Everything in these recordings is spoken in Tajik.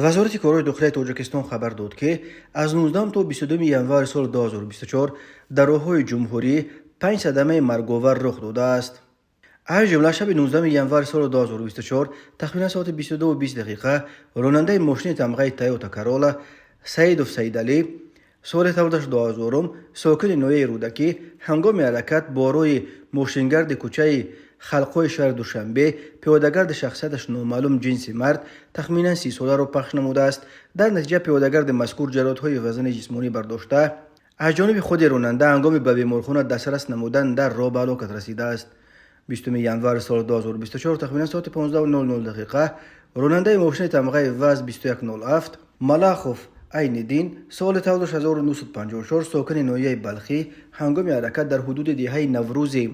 Вазорати корҳои дохилияи Тоҷикистон хабар дод, ки аз 19 то 22 январи соли 2024 дар роҳҳои ҷумҳурӣ панҷ садамаи марговар рух додааст. Аз ҷумла, шаби 19 январи соли 2024 тахминан соати 22:20 дақиқа ронандаи мошини тамғаи Тойота Карола Саидов Саидалӣ, соли таваллудаш 2000, сокини ноҳияи Рӯдакӣ, ҳангоми ҳаракат бо роҳи мошингарди кӯчаи Халқҳои шаҳри Душанбе пиёдагарди шахсияташ номаълум, ҷинси мард, тахминан 30-соларо пахш намудааст. Дар натиҷа пиёдагарди мазкур ҷароҳатҳои вазнини ҷисмонӣ бардошта, аз ҷониби худи ронанда ҳангоми ба беморхона дастрас намудан дар роҳ ба ҳалокат расидааст. 20 январи соли 2024 тахминан соати 15:00 дақиқа ронандаи мошини тамғаи ВАЗ 2107 Малахов Айниддин, соли таваллудаш 1954, сокини ноҳияи Балхӣ, ҳангоми ҳаракат дар ҳудуди деҳаи Наврӯзи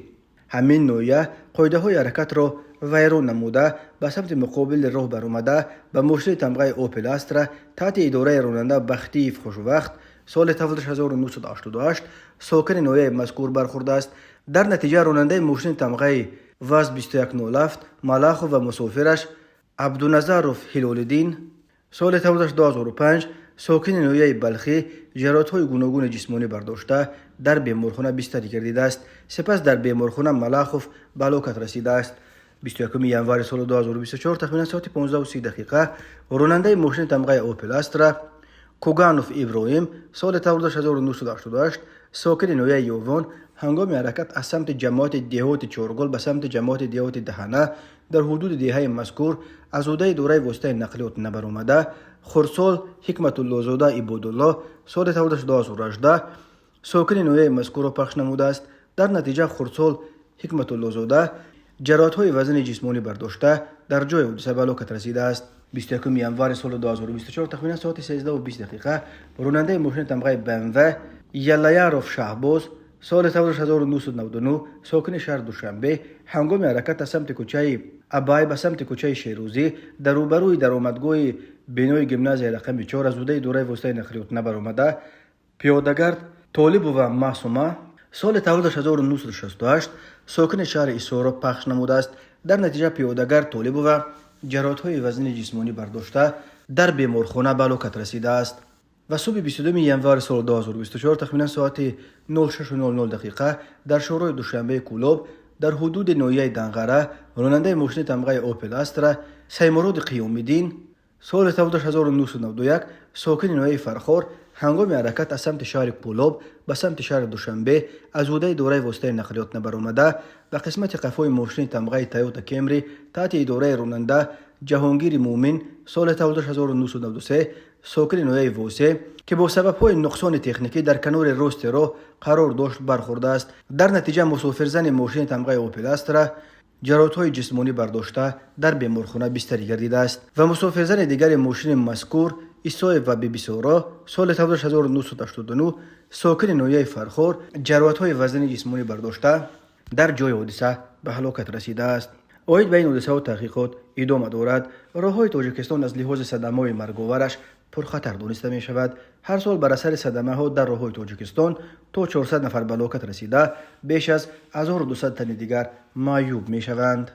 ҳамин ноҳия қоидаҳои ҳаракатро вайрон намуда, ба самти муқобили роҳ баромада, ба мошини тамғаи Опел Астра таҳти идораи ронанда Бахтиев Хушвақт, соли таваллудаш 1988, сокини ноҳияи мазкур бархӯрдааст. Дар натиҷа ронандаи мошини тамғаи ВАЗ 2107 Малахов ва мусофираш Абдуназаров Ҳилолиддин, соли таваллудаш 2005, сокини ноҳияи Балхӣ, ҷароҳатҳои гуногуни ҷисмонӣ бардошта, дар беморхона бистарӣ гардидааст. Сипас дар беморхона Малахов ба ҳалокат расидааст. 21 январи соли 2024 тахминан соати 15:30 дақиқа ронандаи мошини тамғаи Опел Астра Куганов Иброҳим, соли таваллудаш 1988, сокини ноҳияи Ёвон, ҳангоми ҳаракат аз самти ҷамоати деҳоти Чоргул ба самти ҷамоати деҳоти Даҳана дар ҳудуди деҳаи мазкур аз ҳудаи идораи воситаи нақлиёт набаромада, хурдсол Ҳикматуллозода Ибодулло, соли таваллудаш 2018, сокини ноҳияи мазкурро пахш намудааст. Дар натиҷа хурдсол Ҳикматуллозода ҷароҳатҳои вазнини ҷисмонӣ бардошта, дар ҷои ҳодиса ба ҳалокат расидааст. 21 январи соли 2024 тахминан соати 13:20 дақиқа ронандаи мошини тамғаи БМВ Яллаяров Шаҳбоз, соли таваллудаш 1999, сокини шаҳри Душанбе, ҳангоми ҳаракат аз самти кӯчаи Абай ба самти кӯчаи Шерӯзӣ дар рӯбарӯи даромадгоҳи бинои гимназияи рақами 4 аз ҳудаи идораи воситаи нақлиёт набаромада, пиёдагард Толибова Маъсума, соли таваллудаш 1968, сокини шаҳри Исорро пахш намудааст. Дар натиҷа пиёдагард Толибова ҷароҳатҳои вазнини ҷисмонӣ бардошта, дар беморхона ба ҳалокат расидааст. Ва субҳи 22 январи соли 2024 тахминан соати 06:00 дақиқа дар шоҳроҳи Душанбеи Кӯлоб дар ҳудуди ноҳияи Данғара ронандаи мошини тамғаи Опел Астра Саймуроди Қиёмиддин, соли таваллудаш 1991, сокини ноҳияи Фархор, ҳангоми ҳаракат аз самти шаҳри Кӯлоб ба самти шаҳри Душанбе аз ҳудаи идораи воситаи нақлиёт набаромада, ба қисмати қафои мошини тамғаи Тойота Кемри таҳти идораи ронанда Ҷаҳонгири Муъмин, соли таваллудаш 1993, сокини ноҳияи Восе, ки бо сабабҳои нуқсони техникӣ дар канори рости роҳ қарор дошт, бархӯрдааст. Дар натиҷа мусофирзани мошини тамғаи Опел Астра ҷароҳатҳои ҷисмонӣ бардошта, дар беморхона бистарӣ гардидааст ва мусофирзани дигари мошини мазкур Исоева Бибисоро, соли таваллудаш 1989, сокини ноҳияи Фархор, ҷароҳатҳои вазнини ҷисмонӣ бардошта, дар ҷои ҳодиса ба ҳалокат расидааст. Оид ба ин ҳодисаҳо таҳқиқот идома дорад. Роҳҳои Тоҷикистон аз лиҳози садамаҳои марговараш пурхатар дониста мешавад. Ҳар сол бар асари садамаҳо дар роҳҳои Тоҷикистон то 400 нафар ба ҳалокат расида, беш аз 1200 тани дигар маъюб мешаванд.